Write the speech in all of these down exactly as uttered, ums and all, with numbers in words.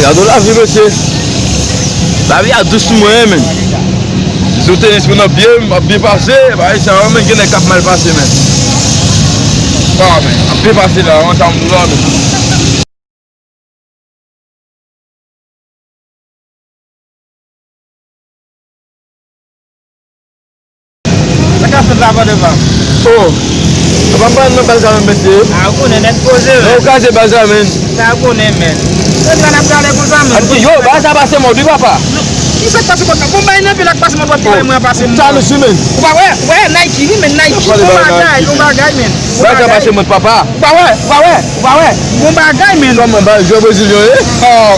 Gade lavi, mesye. Lavi a dous pou mwen, men. Sou tenis mwen nan pye m, m ap byen pase. Bagay sa yo, men, gen nèg k ap mal pase, men. Ah, men, ap byen pase la, ansanm nou la, men. Sa k ap fèt la, Vandevan? Oh! Apa m pa nan baz la menm, mesye? A, ou konnen nèg poze, men. Ou kraze baz la, men. Sa ou konnen, men. Nèg la n ap gade konsa, men. Yo, baz la pase mòd, wi, papa. Ki sa k pase mòd la? Bon, bay nan pye la k pase mòd, wè, ki bay mwen pase mòd. Sa nou si, men. Ou pa wè? Ou pa wè Nike, wi, men Nike, gon bagay, gon bagay, men. Baz la pase mòd, papa. Ou pa wè? Ou pa wè? Ou pa wè? Gon bagay, men. Kòman, baz, jwè brezilyen, ye? Oh,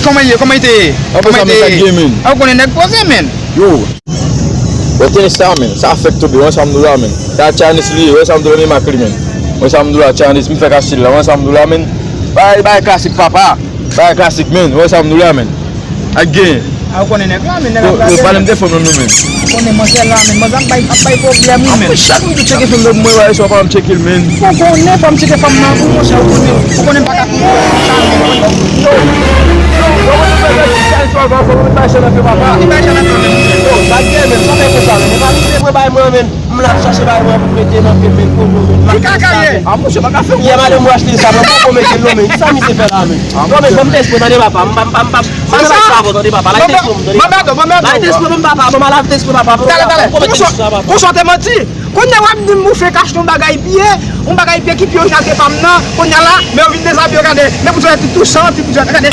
kòman ye? Kòman i te ye? Kòman i te ye? A, ou konnen nèg poze, men. Yo. Wè tenis sa, men. Sa fèk tonbe, wè sa m di w la, men. Sa Chinese li ye, wè sa m di w la, men, mak li, men. Wè sa m di w la, Chinese, m fèk achte l la, wè sa m di w la, men. Bay, bay klasik, papa. Bay klasik, men. Wè sa m di w la, men. Ak gen. A, ou konnen nèg la, men, nèg la. Yo, pale m de fanm nan, men. Ou konnen manzè la, men. Manzè ap bay, ap bay pwoblèm, wi, men. Chak moun ki tcheke fanm nan, mwen, wè, sa pa m tcheke l, men. Ou konnen fò m tcheke fanm nan, wi, monchè, ou konnen. Ou konnen m pa ka Yo, yo, yo, yo, yo, yo, yo, bay chan nan pye papa. Li bay chan nan pye, men. Yo, sa gen, men, sa fè konsa, men. E pa misye mwen bay mwen, men. M la chache bay mwen pou mete nan pye, men, kote, men. Ki kaka ye? A, monchè, pa ka fè. Yè madanm mwen achte sa, men, m poko mete l non, men. Ki sa misye fè la, men? Non, men, ban m tèt mwen, tande, papa. M pa, m pa, m pa, m pa bay sa avè w, tande, papa. Lave tèt mwen, tande, papa. Lave tèt mwen, papa. Ban m lave tèt mwen, papa. Talè, talè. Konsa w te manti. Kounye a w ap di m ou fenk achte yon bagay pye, yon bagay pye ki pye orijinal ke pa m nan, kounye a la, men yo vin dezabiye yo gade, men pou jwèt tou touchan, ti pou jwèt gade.